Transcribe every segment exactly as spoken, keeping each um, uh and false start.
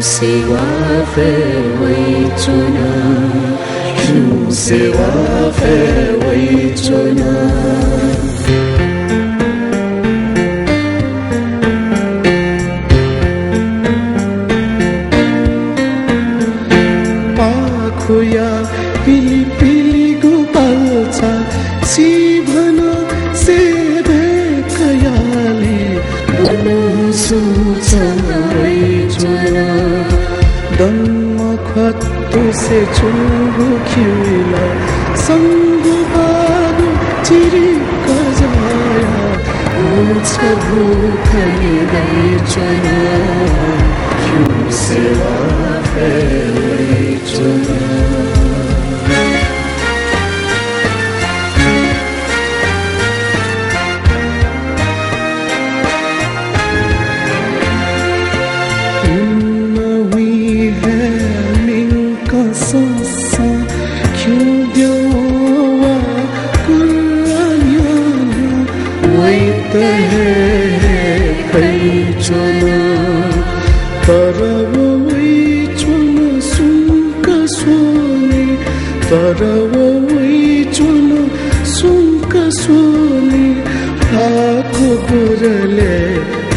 सेवा फय् वइच्वन, खिउँ सेवा फय् वइच्वन। पाखुया पिलिपिलिगु बाल्चा चिभन सेबय् कयाले मनसुचन वइच्वन। दम्म ख्वातुसे च्वंगु खिउँला संगु बागु चिरिक्क जाया उछ भुखने दइच्वन। खिउँ सेवा फय् वइच्वन। उन्ना हुइँ हे मिंक संसां खिउँद्यः वा कुर्रा न्ह्यान्ह्यां वइत हे खइच्वन। तरव वइच्वन सुंक स्वने, तरव वइच्वन सुंक स्वने, हाकु गुरले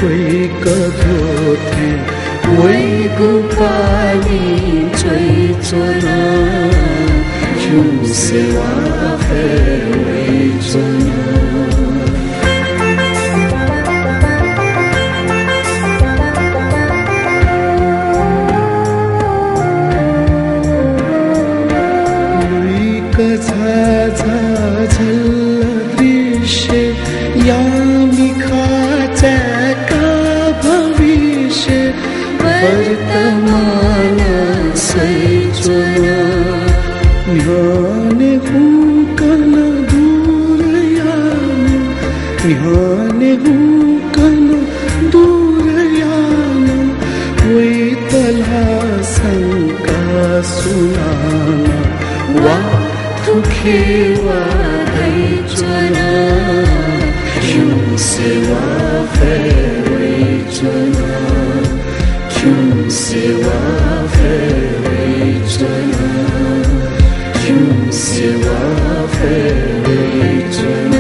वइक धोथें वइगु पालि च्वइच्वन। खिउँ सेवा फय् वइच्वन। लुइक झाझाझल्ल दृश्य यामि खा चाय्‌का भविष्य वर्तमान सइच्वन। न्ह्यःने हुंकन दुर याना, न्ह्यःने हुंकन दुर याना, वइत ल्हाः संका सुनानं वा थुखे वा धइच्वन। खिउँ सेवा फय् वइच्वन। खिउँ सेवा फय् वइच्वन। खिउँ सेवा फय् वइच्वन।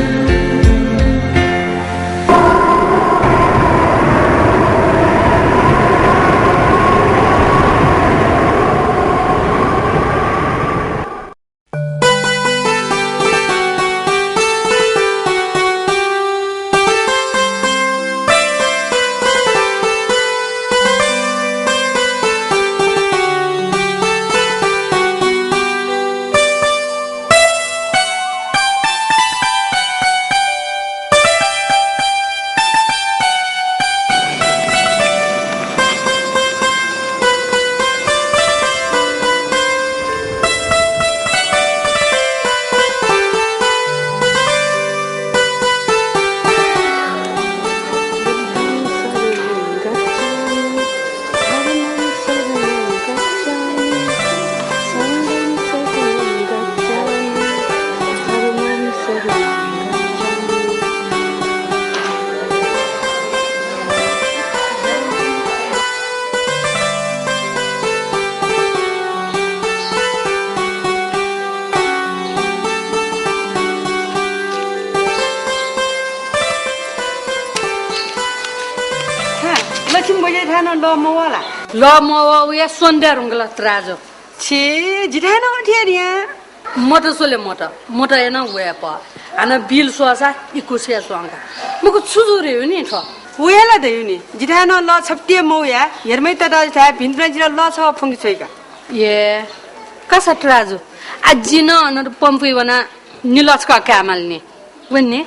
लक्ष्मी बज्यायाथाय् नं लः मवः ला? लः मवः, वया स्वन्हु धाये धुंकल तराजु। छे, जिथाय् नं अथे यानादिया। मत स्वले मत, मत याना वये प। हानं बिल स्वःसा इकुसे स्वंका। मखु छु जू रे हुनि थ्व? वया ला दयुनि। जिथाय् नं लः छपतिया मवया, हेर्मै तताजुथाय् भिंतुना जितः लः छः फ्वंके छ्वइका। ए, का सा तराजु। आ जि नं अन पम्पुइ वना निलः छकः कायेमाल नि। वने।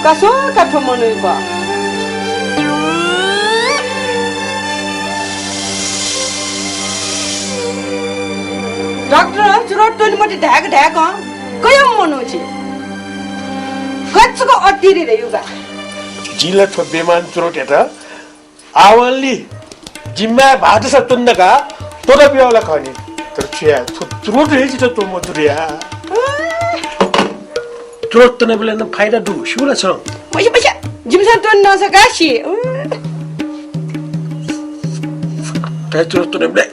का स्व का थ्व मनूया प्वाः। डाक्टर, ज्वरं त्वने मते धाय्‌क धाय्‌क कयाम्ह मनू छि। गच्चक अतिरि रे युगा। जिं ला थ्व बेमान चुरोटयात आवंलि जिम्माय् भाःतसा त्वंदका त्वःता बियावल खः नि। तर छु याये, थ्व चुरोट हे जितः त्वमदुरुया। चुरोट त्वनेबलय् नं फाइदा दु, स्यू ला छं? मस्यू, मस्यू, जिमिसं त्वने नसा का सी। थ्व चुरोट त्वनेबलय्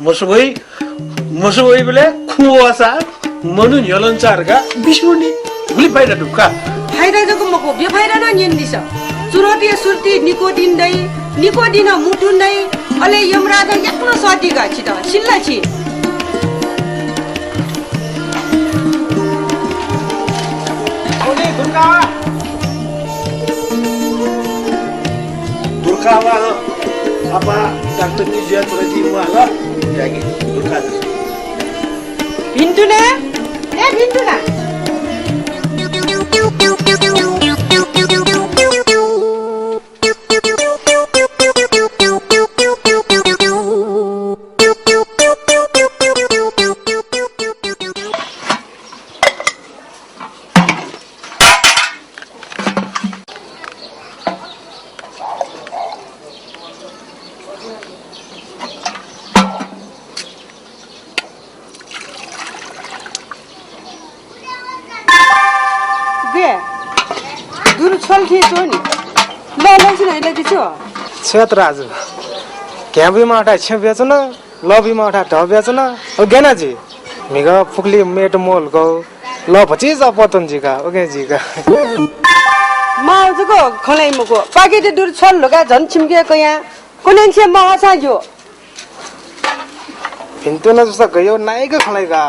मसु वइ, मसु वइबलय् खुँ वःसा मनू न्ह्यलं चारका बिस्युं नि। गुलि फाइदा दु का? फाइदा जक मखु, बेफाइदा नं न्यनेदिसँ। चुरोटया सुर्ती निकोटिन दइ, निकोटिनं मृत्यु दइ, अले यमराजं याकनं सःतीका छितः, सिल ला छि? अले दुर्गा। दुर्गा वा, आपा डाक्टर निजुया चुरोट दी म्वाल, जागे दुर्गा। भिन्तुना, ए भिन्तुना। गे, दुरु छ्वल थी च्वनी। ल, ल, छु नाइ लगे छु? छ्वत राजु। घ्याँ बुइमा अथाय् छ्यँ ब्याचन, ल बुइमा अथाय् ढः ब्याचन, ओ गेना जि। म्हिगः फुक्कलि मेट मोल गौ, ल भचिचा पतन जिका, ओके जिका। माल जक खँ ल्हाइ मखु, पाकेट दुरु छ्वल ल्हुका झन छिमके कया, कुनेंछे महसा ज्यू। भिन्तुना जुसा गयो नाइक खँ ल्हाइ का,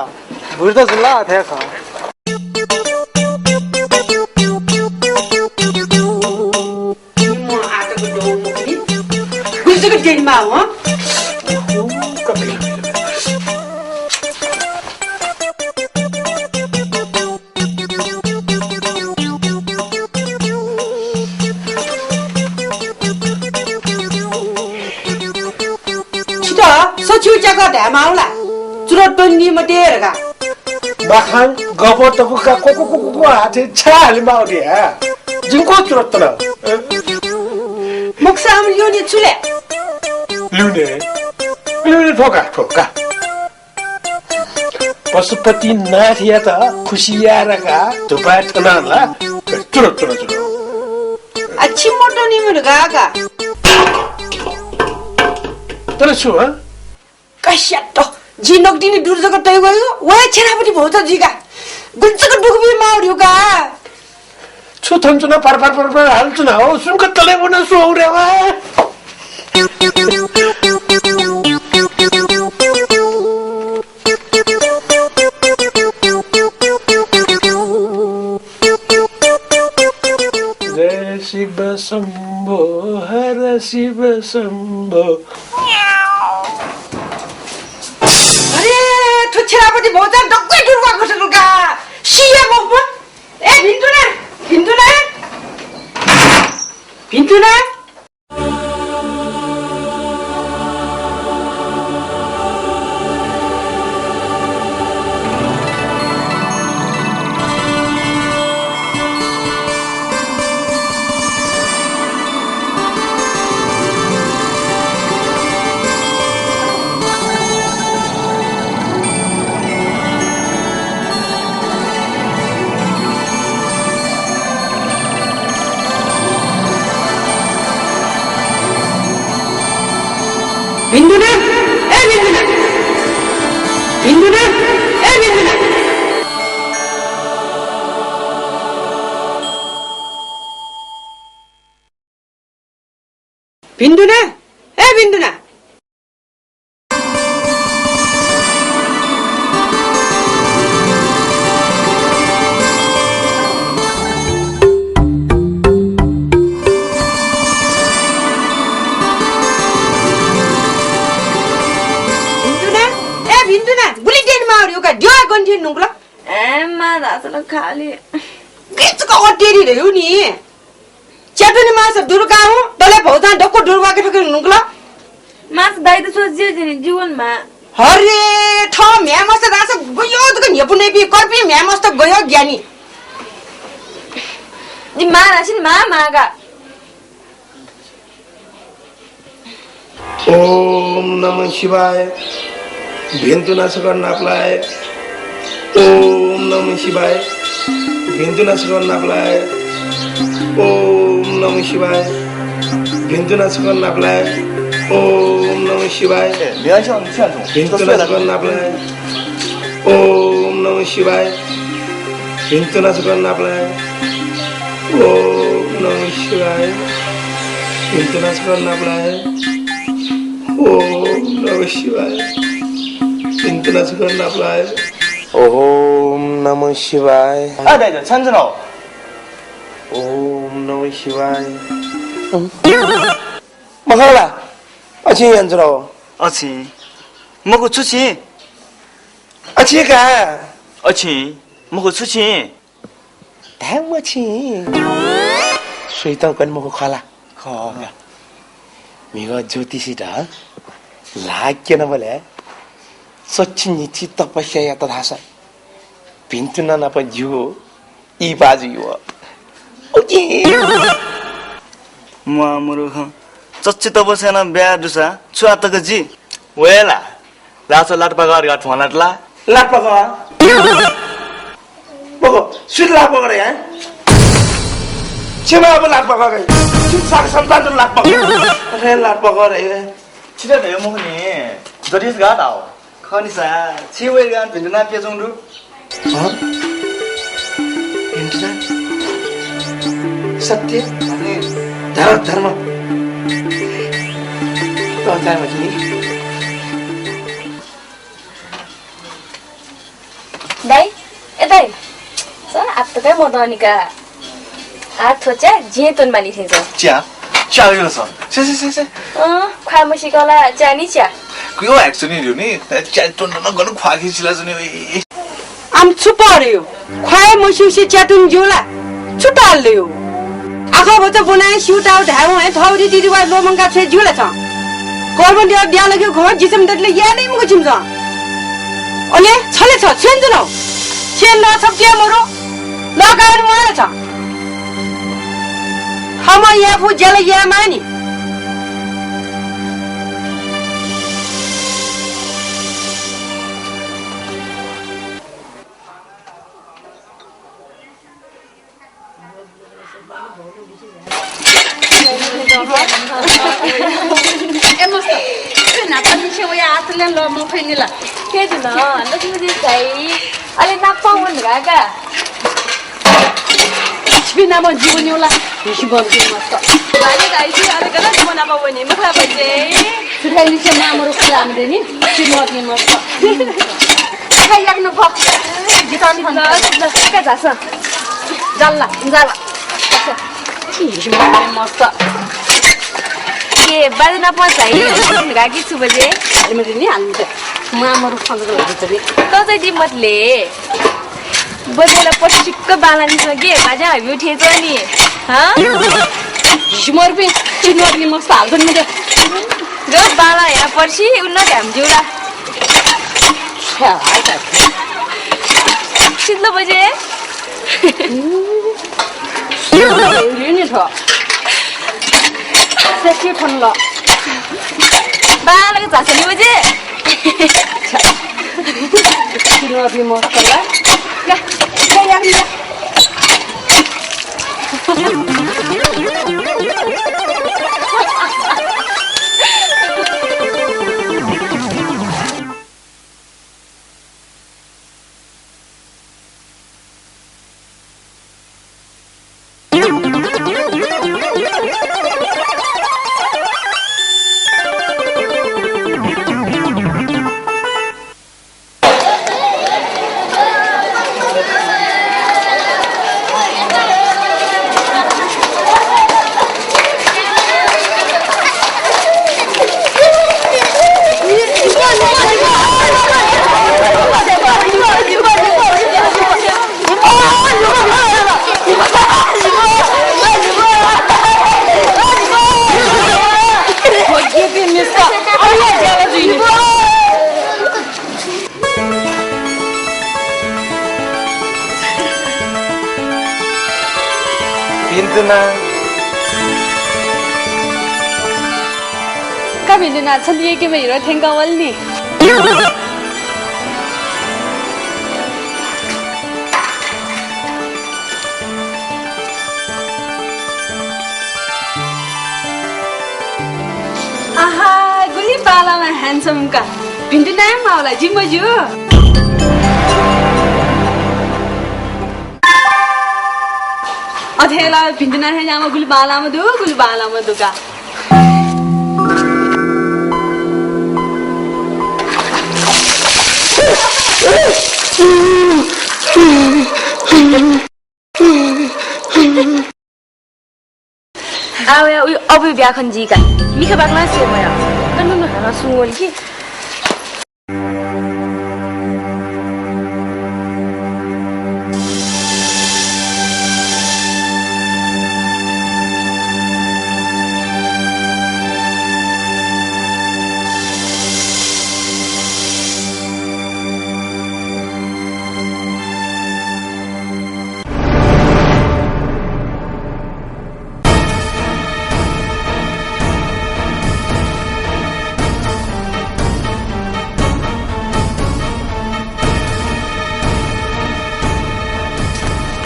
बुझ्दा जुल अथे खँ। निम्ह आतक दौ मखुनि। गुलि जक देन माः हँ। छितः सछिउ च्याकः धायेमाः ला? चुरोट त्वने दी मते धकाः। माखां गप तपुका को को को को को हाथे छाले माउदे हा। जिंको चुरोट त्वन। मखुसा अम ल्यूने छु ले? ल्यूने। ल्यूने थ्व का, थ्व का। पशुपतिनाथयात खुसि याये धकाः धुपाय् थनाः ला चुरोट, चुरोट, चुरोट। आ, छि मत्वनीम्ह धकाः का। तर छु, हँ? कस्यात, जि नकतिनि दुरु जक तइ वइ, व हे छेनापति भौचा जुइका। गुलि जक दुःख बी माः धुका। छु थन च्वना परपर परपर हाल च्वना हो, सुनक तले बना सुहाउ रे वा। जय शिव शम्भो हर शिव शम्भो। अरे, थ्व छेनापति भौचा दक्वय् दुरु वा गथे धुका। सिया मखु। ए भिन्तुना, भिन्तुना, भिन्तुना। भिन्तुना, ए भिन्तुना, भिन्तुना, ए भिन्तुना। भिन्तुना, ए भिन्तुना। भिन्तुना, ए भिन्तुना, गुलि देन माः धुका, द्यः गन थें नुंकल। ए, मां धाःसा नं खालि। गिचक अटेरी धयु नि। च्यातुनि मास दुरुकाहु, तले भौचां दक्व दुरुवाके थुके नुंकल। मास दाइ त सोझे जिनि जीवन मा। हरे, थ म्ह्याय् मस्त धाःसा गयो जक न्ह्यपु नइपि कर्पि म्ह्याय् मस्त गयो ज्ञानी। जि मां धाःसा नि मां, मां का। ओम नमः शिवाय। भिन्तुना सकल नापलाये। ओम नमः शिवाय। भिन्तुना सकल नापलाये। ओम नमः शिवाय। भिन्तुना सकल नापलाये। ओम नमः शिवाय। ए, भिन्तुना सकल नापलाये। ओम नमः शिवाय। भिन्तुना सकल नापलाये। ओम नमः शिवाय। भिन्तुना सकल नापलाये। ओम नमः शिवाय। भिन्तुना सकल नापलाये। ओम नमः शिवाय। आ, दाइ, दाइ, छान छन हो? ओम नमः शिवाय। मखला, अछि यान्छु र हो? अछि। मखु छु छि? अछि का? अछि। मखु छु छि? धाये मछि। स्वइतं कने मखु खला। खः का। म्हिगः ज्योतिषीत ल्हाः क्यनाबलय् चच्छि न्हिच्छि तपस्या यात धाःसा भिन्तुना नाप ज्यू ई बाजु यु। ओके। म्वाः मरुखं। चच्छि तपस्या यानाः ब्याहा दुसा छु आतक जि? वय् ला। लासा लाटपाखर गात फलात ला। लाटपाखर। बगो, सुइत लाटपाखर या? छिमा अब लाटपाखर गई। छिम साग सन्तान त लाटपाखर। अरे लाटपाखर हे। छित धयो मुखनी। जरिस गात आओ। खनिसा, छि वय् गान भिन्तुना प्यचुं दु। हँ? भिन्तुना? सत्य? धर्म, धर्म। तँ चाहे मखु नि। दाइ, ए दाइ, स आत्तकाइ मदनिका। आ थ्व च्या जिं त्वने माली थें च्वं। च्या? च्या गय् जुल स? से, से, से, से। अँ, ख्वाः मसीकल च्या नि च्या। कुयो actually नि, च्या त्वने नं गन ख्वाः खिचिला जुनि। आम छु परे यो? ख्वाः मस्यूसे च्या त्वने ज्यू ला? छु ताल यो? आखः भचा ब्वनाः स्यूताः धायेवं हे थःगु रीतिरिवाज ल्वःमंका छ्वये ज्यू ला छं? कर्मदेव ब्यालगय् खँ जिसम दतले याये नै मखु छिमिसं। अले छले छ छ्यन जुन। छ्यन ला छप्तिया मरु। लः गाडी म्वाल छ। हमा याफु ज्याला याये मानि। ए मस्त, छु न्हापांनिसें वया आतलें लः मखुनि ला? के जुल? लक्ष्मी दिदी दाइ, अले नापं वन धकाः का। छिपिं नाप जिउ न्यू ला? हिसि बन कि मस्त। बाजे दाइ, छु अले गन जिउ नाप वनी, मखला बजे। सुथाइ निसे मामरु खुला आम देनी, छु नोट नि मस्त। खाइ याक न भक। जितान फन। ल, ल, ल, का जास। जल्ला, जल्ला। मस्त। ए, बाजे नाप चाहिँ, गाकी छु बजे? अरे, मते नि, हाल मते। मामरु फंक लागि त नि। त चाहिँ दि मतले। बजे ला पसिक्क बाला निस गे, बाजे हाबी उठे त नि। हाँ? जिमर पे, चिनोर नि मस्त हाल त नि मते। ग बाला या पर्सि, उन्न ध्यान दिउला। छ्या, हाय त। सिद्ध बजे? रिनि छ। सेक्सी फन ल। बालक झासनी बजे। किलो अभी मस्त ल। या, या, या, या। का भिन्दुना, छन्त यय्केम्ह हिरो थ्यंकः वल नि। आहा, गुलि बांलाम्ह handsome का। भिन्दुना हे माः ला, जि मज्यू। अथे हे ला भिन्दुना हे न्याम्ह गुलि बांलाम्ह दु, गुलि बांलाम्ह दु का। आः वया उइ अबुइ ब्याखन जीका। मिखा बाकलां से मया। कन्नु नु हाना सुंगोल कि।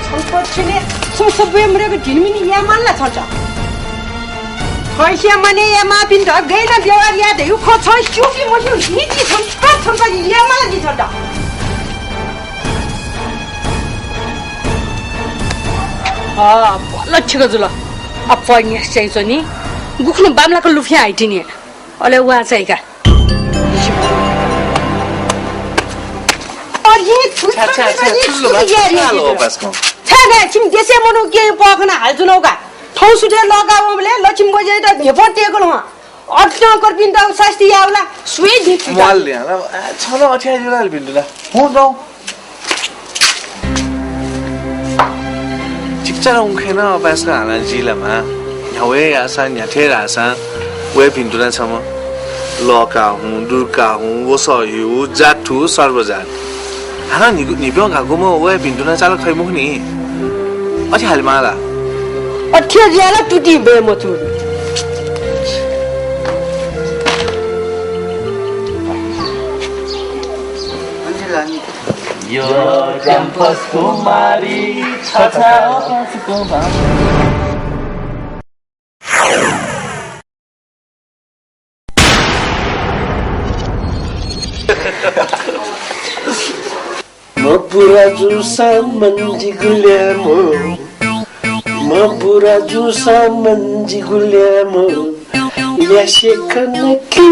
छम्ह पक्षले छम्ह सब्वय् मदय्क झिलिमिलि यायेमाल ला छन्त? फैसिया मानय् यायेमाःपिन्त गय् यानाः व्यवहार याये धइगु खँ छं स्यूपिं मस्यूपिं हि जि छन्त, छन्त यायेमाल जि छन्त। अ, बल्ल छिक जुल। अप्वः न्यासि चाहिँ च्वनी। गुखुन्हु बांमलाक लुफिं हाइतिनि। अले वा चाहिँ का। अरे, छ्या, छ्या, छ्या, छुलु ला, छुलु ला, पास कौं। छ्या, छ्या, छिमि देशय् मनू के पखना हाल जुनौ का। थौं सुथय् लःका वंबलय् लक्ष्मी बज्याइत न्ह्यपं तेकल हं। अथ्यंकरपिन्त सास्ती यायेगु ला सुइ दिं। म्वाल ल्या ला, आ, छ ला अथे जुल ला भिन्दु ला। हुँ दौ। चिकिचार उंखे नं अपाय्सकं हालां जी ला मां। न्ह्यावय् याःसां, न्ह्याथें धाःसां, वय् भिन्तुना छम्ह लःका हुँ, दुर्का हुँ, वसः ह्यू, जात थू, सर्वजात। हानं न्हिगु, न्हिप्यं घागुम्ह वय् भिन्तुना चाल खइ मखु नि। अथे हाले माला। अथे ज्याला तुति बे मचुर। यो क्याम्पस कुमारी छछा। म बुरा जूसां मन्जिगु ल्याय्म्ह, म बुरा जूसां मन्जिगु ल्याय्म्ह, ल्यासे खन कि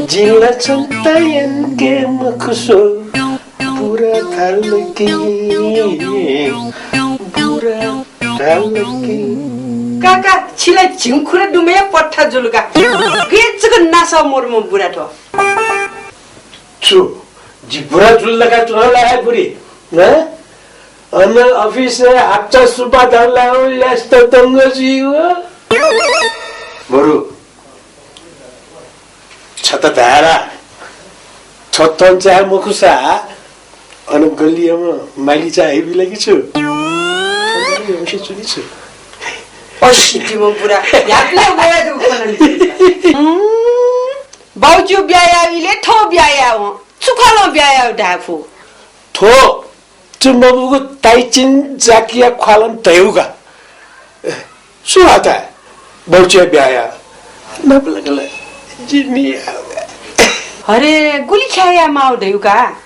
जिं ला छन्त यंके मखुसो, बुरा धाल कि, बुरा धाल कि। का, का, छि ला झिंखुदँ दुम्ह पट्ठा जुल का। गय् जक नासः मदुम्ह बुरा थ्व। छु, जि बुरा जुल धकाः च्वना ला हे बुरी? हँ? अन अफिसय् हाक्चा सुपा धाल ला ल्यास्त दंग जुइ व। बरु छता धाये ला, थ्व तंचाय् मखुसा अन गल्लियाम्ह मालिचा हइबी ला कि छु? अन हइसे च्वनी छु? असितिम्ह बुरा, ह्याक्ने वया दु खन नि। हम्म, बाउच्यू ब्याहा याइले थ्व ब्याहा यावं, छु खलं ब्याहा याव धायेफु? थ्व छु मबुगु ताइचिन जाकिया ख्वालं धयु का। छु हाता? बाउच्यू ब्याहा या। नपलकल जिमि। अरे, गुलि ख्याया माव धयु का।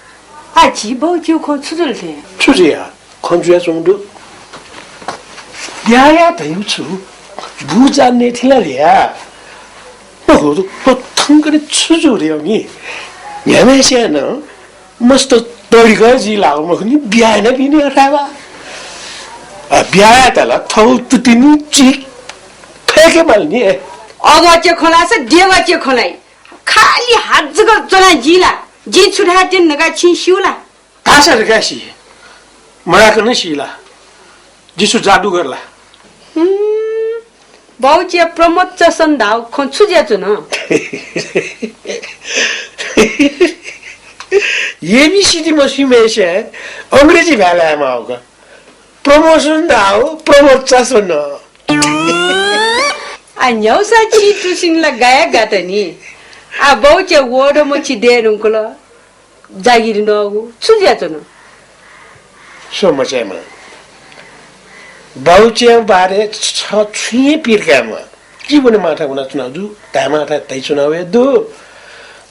आ, झी बाउच्यू खँ छु जुल थें? छु जुया? खँ जुया च्वंगु दु। ब्याहा या धयु छु? बु जान्ने थिला रे या। मखु, थ्व थंकने छु जू रे नि? न्ह्याम्हय्सिया नं मस्त तरिका जि लागु मखु नि, ब्याहा याना बिने अथवा। आ, ब्याहा यात ला थौ तुतिनि चिक फय्के माल नि। अगवाच्य खलास देवाच्य खलाइ। खाली हात जक चला जि ला। जि छु धाये तिनि धकाः छिं स्यू ला? धाःसा धकाः सी। मधाकं सी ला। जि छु जादुगर ला? हम्म, बाउच्यू प्रमोद चसन धाउ खँ छु ज्या च्वन? एबीसीडी मस्यूम्हय्सिया अंग्रेजी भाय् ल्हाये माःगु का। Promotion धाउ, promote चा स्वन्ह। आ, न्ह्याउसा छि तुसिन ला गाया गात नि। आ, बौचे वडम छि दये धुंकल। जागिर नःगु छु जुयाच्वन? स्व मचायेमा। बौचे बारे छ छुं हे पीर कायेमा। कि वने माथा वना च्वना दु, धाये माथा तइ च्वना वये दु।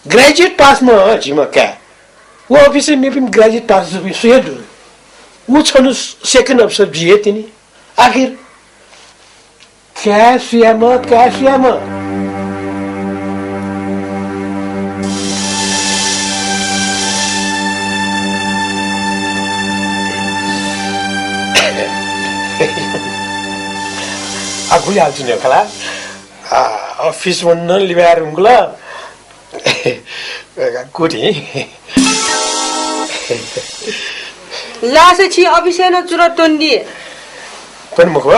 Graduate pass म झिमा काय्। व office-य् मेपिं graduate pass जूपिं सु हे दु। व छन्हु second officer जुइ हे तिनि। आखिर काय् सुयाम्ह, काय् सुयाम्ह। आ, गुलि हाल च्वने खला। आ, office वन्न लिबाय् धुंकल। कुथि। लास छि office-य् नं चुरत त्वंदि। पनि मखु,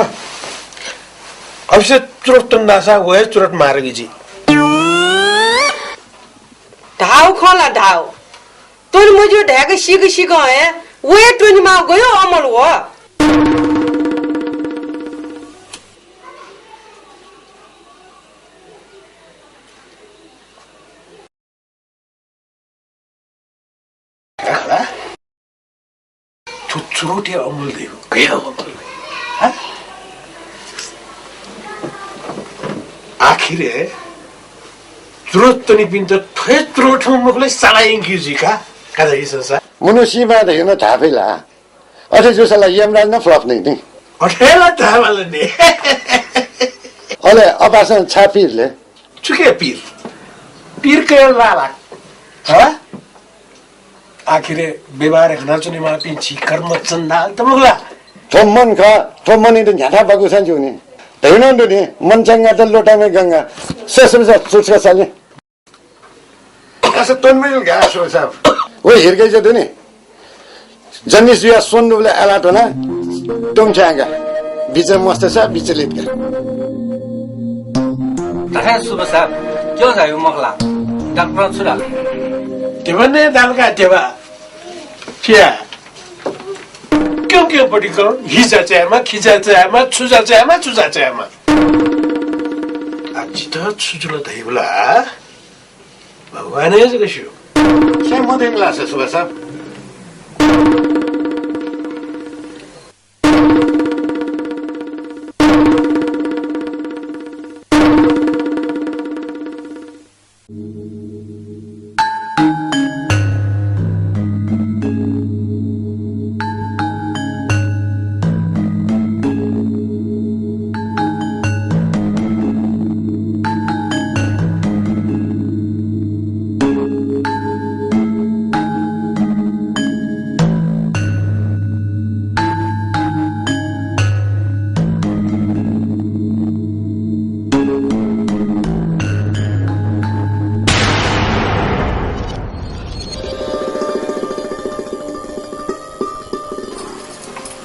office-य् चुरत त्वंदासा व हे चुरत मारगी जि। धाउ खँ ला धाउ। त्वने मज्यू धाय्‌क सीक सीकं हे व हे त्वनेमाः गयो अमल व। थ्व चुरोटया अमल दइगु, गया अमल दइगु, हँ? आखिर चुरोट तनिपिन्त थ्व हे चुरोटं मखुला साला यंकी जुइ का, का दइ संसार। मनू सीमा धइगु नं धाये फइ ला? अथे जूसा ला यमराज नं flop नइ नि। अथे ला धायेमाल नि। अले अपासं छाय् पीर ले? छुके पीर? पीर कयाः ला ला? हँ? आखिर व्यवहार हनाच्वनेमाःपिं झी कर्मचण्डाल त मखु ला? थ्व मन खः, थ्व मनइ त न्ह्याथाय् बाकु सां ज्यू नि। धइगु नं दु नि, मन चंगा त लोटामय् गंगा। ससुर सा, चुचुका साले। अच्छा, तन्मय जुल क्या, सुभाष साहब? ओ, हिरकै जे दु नि। जन्निस जुया स्वन्डुबले अलाटोना, तुम छ्यागा। बिच मस्त छ, बिच लिटका। धाये सुभाष साहब, क्यों जायो मखला? डाक्टर छु दा? देवा ने दालका देवा। क्या? क्यों, क्यों पटिकल? हिजा चायेमा, खिजा चायेमा, छुजा चायेमा, छुजा चायेमा। आ, जितः छु जुल धइबला? भगवान हे जक स्यू। छाय् मदयेमाल ला सुभाष साहब?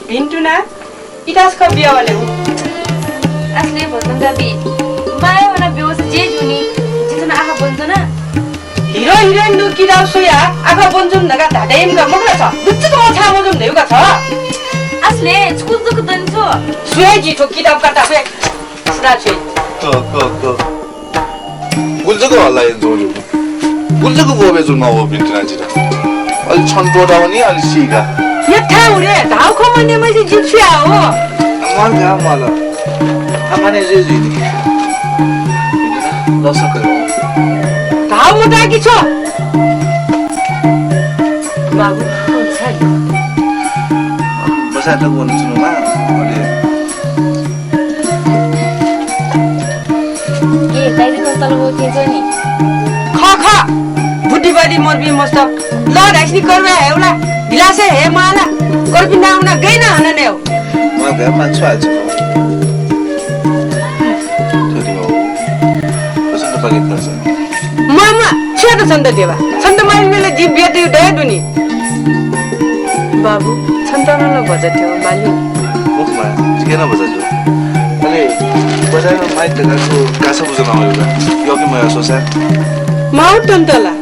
भिन्तुना, इतिहास खँ बियावने हु। असले भोजन दा बी। माया वना बेहोस जे जुनी, जितन आहा बन्जना। हिरो हिरोइन दु किताब स्वया, आखा बन्जुन धका धाधेम का मखला छ। गुच्चुक मछा मजुन धयु का छ। असले छकुल जक दन छु। स्वया जि थो किताब का ताफे। सुदा छे। क, क, क। गुल जक हल्ला यन जोजु। गुल जक बोबे जु नव बिन्तिना जिरा। अलि छन टोटा वनी, अलि सीका। यथा उरे, धाउ खो मने मसे जिप्सिया हो। मल गा मल। आमाने जे जुइनी। लसक हो। धाउ मुदा कि छो। बाबु, कोन छ? बसा त बोल सुनु मा, अले ए, दाइजु तलब के छ नि? ख, ख। बुद्धि बढी मोर बी मस्त। ल, धाइसनी कर्बे हे उला। गिलासे हे माला। कर्बी नाम ना गै ना हना ने हो। म घर मा छु आज। थोड़ी हो। पसंद पगे पर्छ। म, म, छु त छन्त देवा। छन्त माइल मेला जि बिया दे दया दुनी। बाबु, छन्त न ल बजा देवा माली। मुखमा, जिके न बजा जो। अले, बजारमा माइक धकाको गासा बुझ नआउला। यःके मया सोसा। माउ तन्तला।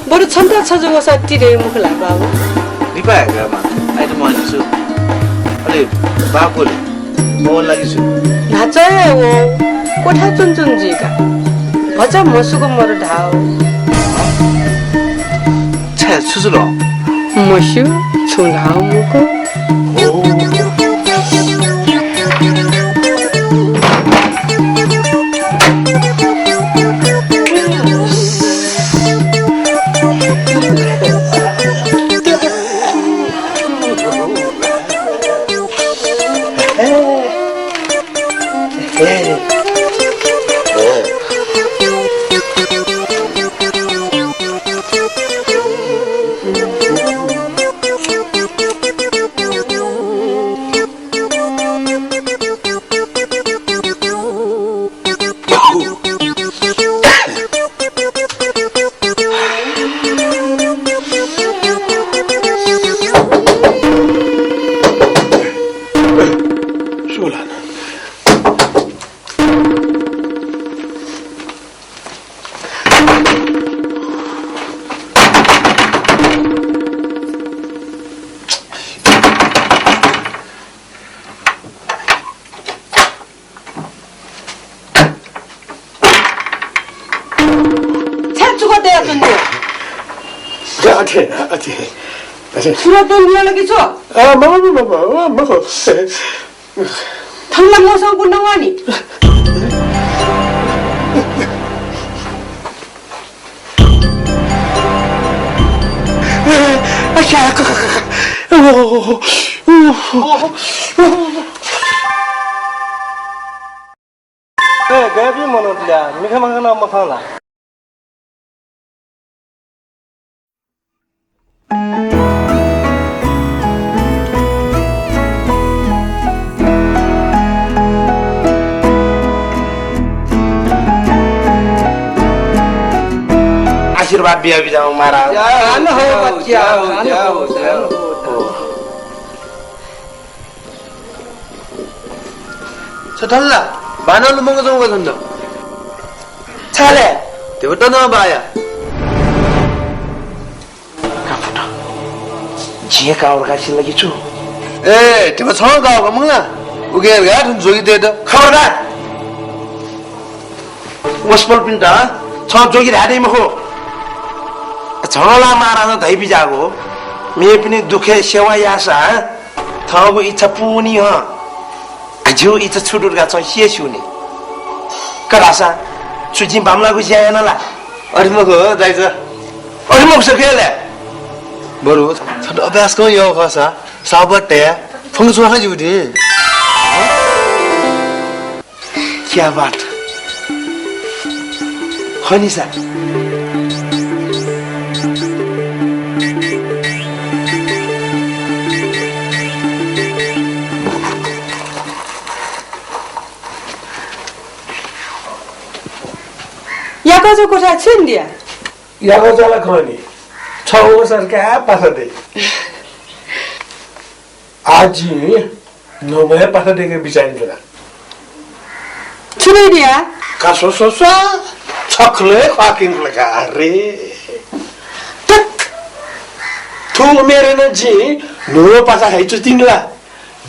बरु छन्त छ जगसा ति दे मुखला, बाबु। निपा हे गामा। आइट म आनि छु। अले बापुले, वं लागि छु? न्हाचः हे वं, क्वथा च्वंच्वन जुइका। भचा म्हसुक मदु धाः। छाय्, छु जुल? मस्यू, छुं धाः मखु। छाय् चुक दयाच्वंगु? अथे, अथे, अथे। सुरत न्यं ला कि छु? अ, मखु, मखु, मखु, मखु। थन ला मसं बुन वानि। ए, गय् बी मनूत ल्या, मिखा मखा नं मखं ला? आशीर्वाद बिया बिजाऊ महाराज। ज्याऊ, ज्याऊ, ज्याऊ, ज्याऊ, ज्याऊ। छ थन ला? बानं लुमंक च्वंगु का थन त। छाय् ले? धिबा तनं बाया। का फुत। जिं कावर का सिल कि छु? ए, धिबा छं कावर का मखु ला? उकिं धकाः थन जोगी तयेत। खबरदार! वसपोलपिन्त छं जोगी धाये दइ मखु। झगला महाराजं धयाबिज्याःगु, मेपिनि दुःखय् सेवा याःसा थःगु इच्छा पूवनी हं। आ, झीगु इच्छा छु दु धकाः छं स्यू नि। का धाःसा छु जिं बांमलाःगु ज्या याना ला? अथे मखु दाइचा। अथे मखुसा खय् ले? बरु छन्त अभ्यास कं यः खःसा साबत तया फंगु छुं हां जिउ दे। क्या बात। खनिसा। याकःचा क्वथा छिं दिया? याकःचा ला खः नि। छ ओसर का पासा दे। आः जिं नम्हय् पासा दयेके बिचाः यानाच्वना। छु दइ दिया? का स्व, स्व, स्व। छखलय् ख्वाः क्यंकल का रे। थुक। थ्व उमेरय् नं जिं न्हूगु पासा हयाच्वनी ला?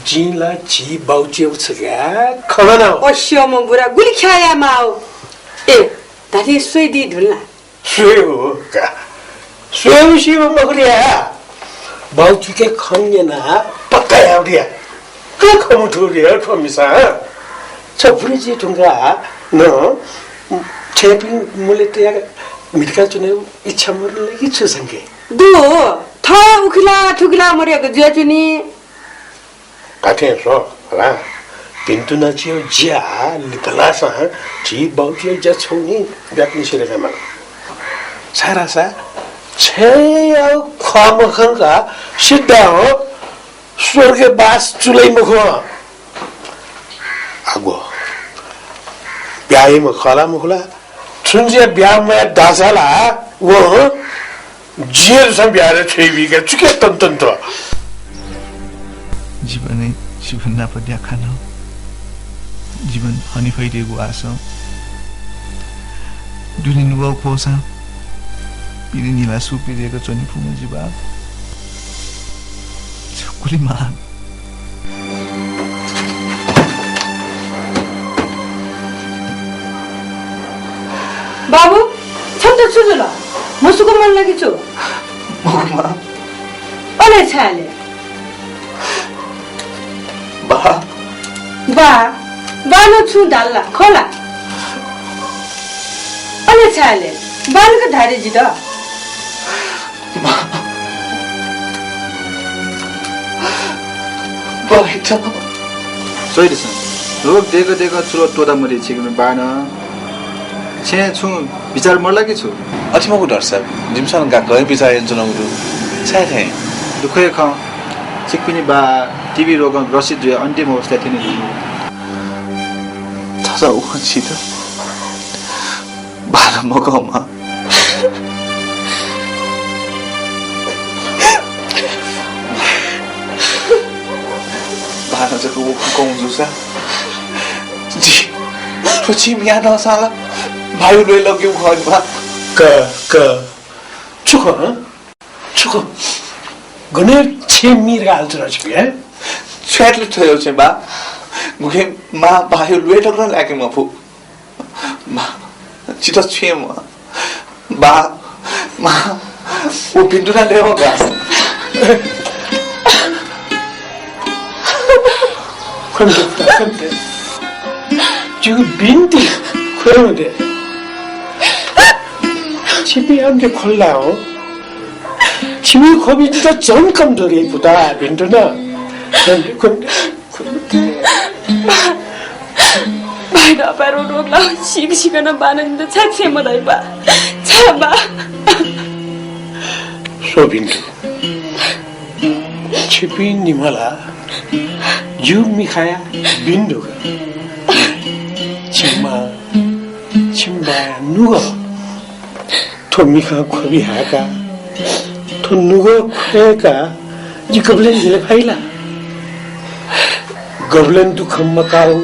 जिं ला झी बाउचिया छकः खँ ल्हाना। ओ स्यःम्ह बुरा, गुलि ख्याः याये माः। ए, धात्थें स्वये दी धुन ला? स्वयेगु का। स्वयेगु सीम्ह मखु रे या। बाउचिके खँ न्यनाः पक्का याये दु या। का खँ मथू रे थ्व मिसां। छ बुरे जुइ धुंकाः नं छय्‌पिं मुले तयाः म्हितका च्वनेगु इच्छा मदु ला कि छु संके? दु। थः उखिला थुखिला मदय्‌क जुयाच्वनी। धात्थें स्व ला, भिन्तुना चियो ज्या लिपलासां झी बाउचिया ज्या छगू नि ब्याकनिसें दयेकामाल। छाय्‌धाःसा छय्‌यागु ख्वाः मखंकाः सिधां स्वर्गय् बास चुलाइ मखु। आगो ब्याहा याइम्ह खः ला मखु ला? छुं जुयाः ब्याहा मयाः धाःसा ला वं जिं हे झीसं ब्याहा यानाः छ्वयाबीका चुकय् तन्तन्त। जीवनय् जीवन नाप द्याखां जीवन हने फइदीगु आशं दुने नुगः ख्वःसां पिने निला सु पिदय्‌क च्वने फुम्ह जि बाः। छकुलि महान। बाबु, छन्त छु जुल? मसुक मन ला कि छु? मखु मां। अले छाय् ले? बा। बा, बानं छुं धाल ला, खः ला? अले छाय् ले? बांलाक धाये दे जितः। मां। बा, इच्छा। स्वयादिसँ। रोग देगः देगः चुलः त्वःता मदी छिकपिनि बानं। छेँय् छुं बिचाः मदु ला कि छु? अथे मखु डाक्टर साहेब, जिमिसं गाक्क हे बिचाः यानाच्वनागु दु। छाय् थें? दुःखया खँ, छिकपिनि बा टिबी रोगं ग्रसित जुयाः अन्तिम अवस्थाय् थ्यनीगु दु। थज्याःगु खँ छित बांनं मकं मां। बांनं जक व खँ कं जूसा जि थ्व चिं मियादंसां ला बायु ल्वय् लग्यु खः नि बा। क, क। छु खः, हँ? छु खः? गन छेँ मी धकाः हालाच्वना छिपिं, हँ? छ्वयातले थ्व छेँ बा। गुकिं मां बायु ल्वय् तक नं लाके मफु। मां, जितः छुं म्वाः। बा, मां, व भिंतुना दयेवं का। खने दे, खने दे। जिगु बिन्ति खने दे। छिपिं आमथे खला हो। छिमि ख्वबि जितः झन कमजोर याइ पुता, भिंतुना। खने दे, खने दे। बा, बाय् न्हापाय् रोग ला सीक सीक नं बानं जितः छाय् छेँ मधाइ बा? छाय् बा? स्व भिंतु, छिपिं निम्ह ला जिगु मिखाया बिन्दु खः। छिमि मां, छिमि बाया नुगः। थ्व मिखां ख्वबि हाय्काः, थ्व नुगः ख्वय्काः जि गबलें न्हिले फाइ ला? गबलें दुःख मकाःगु